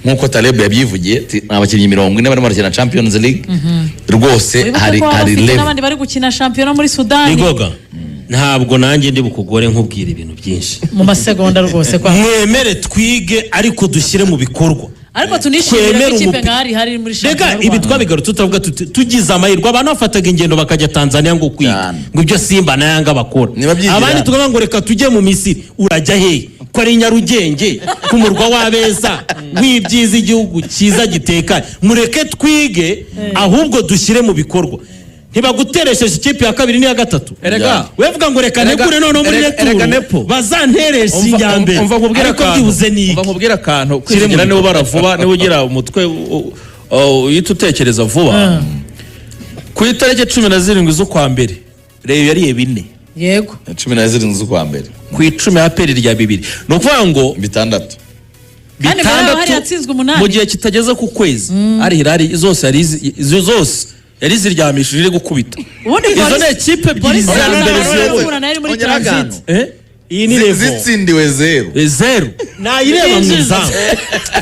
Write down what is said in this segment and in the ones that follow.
Nk'uko Taleb yabyivugiye ati, ni abakinnyi 40 barimo barakina Champions League rwose. Wibuke Hari ko baba hari bafite level. n'abandi bari gukina shampiyona muri Sudani. Nigoga, ntabwo nanjye ndi bukugore nkubwira ibintu byinshi. Mu masegonda rwose kwa Mwemere twige, ariko dushyire mu bikorwa. Ariko tunishimire ko Twemere ikipe umupira. nka hari muri Rega shampiyona y'u ibi Rwanda. twabigarutse, tutavuga tuti tugize amahirwe abantu bafataga ingendo bakajya Tanzania ngo kwiga, Cyane. ngo ibyo Simba na Yanga bakora. Nibabyigira. Abandi tukavuga ngo reka tujye mu Misiri. Urajya hehe ko ari Nyarugenge, ku murwa w'abeza w'ibyiza, igihugu cyiza gitekanye? Mureke twige, ahubwo dushyire mu bikorwa. Ntibaguteresheje ikipe ya kabiri n'iya gatatu. Erega Wevuga ngo reka Erega- negure noneho muri erega retour Nepo. bazantereshe iya mbere, Umva nkubwire ariko akantu. byibuze nige. Umva nkubwire akantu. Kwizigira niba ubara vuba, niba ugira umutwe uhita utekereza vuba. Ku itariki 17 z'ukwa mbere, Rayon yariye bine. 17 z'ukwa mbere. Ku 10 APR rya bibiri. Ni ukuvuga ngo bitandatu. Kandi mbere yaho hari yatsinzwe umunani. Mu gihe kitageze ku kwezi, Al Hilal zose yari izo zose yari ziryamishije, iri gukubita. Ubundi Izo Polisi- ni ekipe ebyiri Polisi za mbere yazaga ziyoboye. guhura nayo iri muri Ongera transit. akantu. Eh? Iyi ni level. Zitsindiwe zeru. Zeru. Nayireba mu izamu.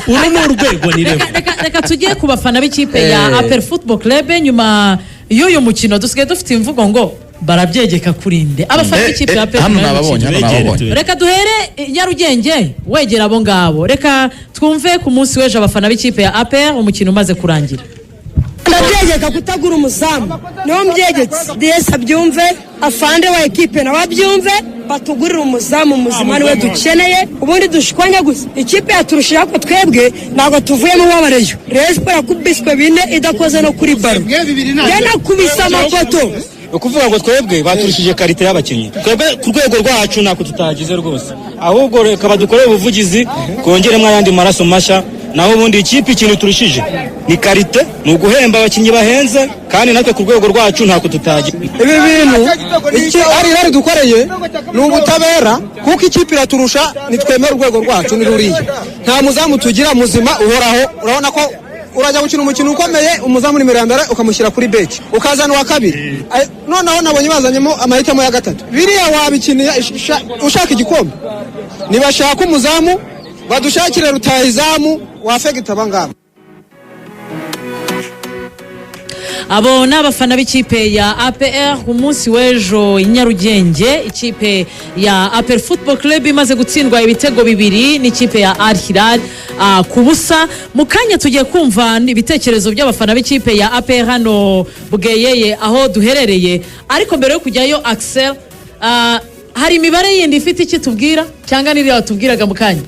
Uru ni urwego, ni Reka, level. reka tujye ku bafana b'ikipe ya APR Football Club. Nyuma y'uyu mukino dusigaye dufite imvugo ngo barabyegeka kuri nde? Abafana b'ikipe ya APR Hano nyuma y'uyu nababonye, mukino. hano Tubegere, nababonye. tubegere. Reka duhere i Nyarugenge, wegera abo ngabo. Reka twumve ku munsi w'ejo abafana b'ikipe ya APR, umukino umaze kurangira. Ndabyegeka kutagura umuzamu, niho mbyegetse. DS abyumve, afande wa ekipe nawe abyumve, batugurire umuzamu muzima, niwe dukeneye. Ubundi dushwanya gusa, ikipe yaturushije, ariko twebwe ntabwo tuvuyemo wabareyo. Rayon Sports yakubiswe bine idakoze no kuri ballon, yanakubise amapoto. Ni ukuvuga ngo twebwe baturushije qualité y'abakinnyi. Twebwe ku rwego rwacu ntako tutagize rwose, ahubwo reka badukorere ubuvugizi twongeremo ayandi maraso mashya. Naho ubundi ikipe ikintu turushije ni qualité, ni uguhemba abakinnyi bahenze, kandi natwe ku rwego rwacu ntako tutagize. Ibi bintu iki ari irari dukoreye ni ubutabera, kuko ikipe iraturusha. Nitwemera urwego rwacu ni ruriya, nta muzamu tugira muzima uhoraho. Urabona ko urajya gukina umukino ukomeye, umuzamu nimero ya mbere ukamushyira kuri bench, ukazana uwa kabiri. Noneho nabonye bazanyemo amahitamo ya gatatu. Biriya wabikiniye ushaka igikombe? Nibashaka umuzamu, badushakire rutahizamu wafegita abangaba. Abo ni abafana b'ikipe ya APR ku munsi w'ejo i Nyarugenge, ikipe ya APR Football Club imaze gutsindwa ibitego bibiri n'ikipe ya Al Hilal ku busa. Mu kanya tugiye kumva ibitekerezo by'abafana b'ikipe ya APR hano Bweyeye aho duherereye. Ariko mbere yo kujyayo, Axel, hari imibare yindi ifite icyo itubwira cyangwa n'iriya watubwiraga mu kanya?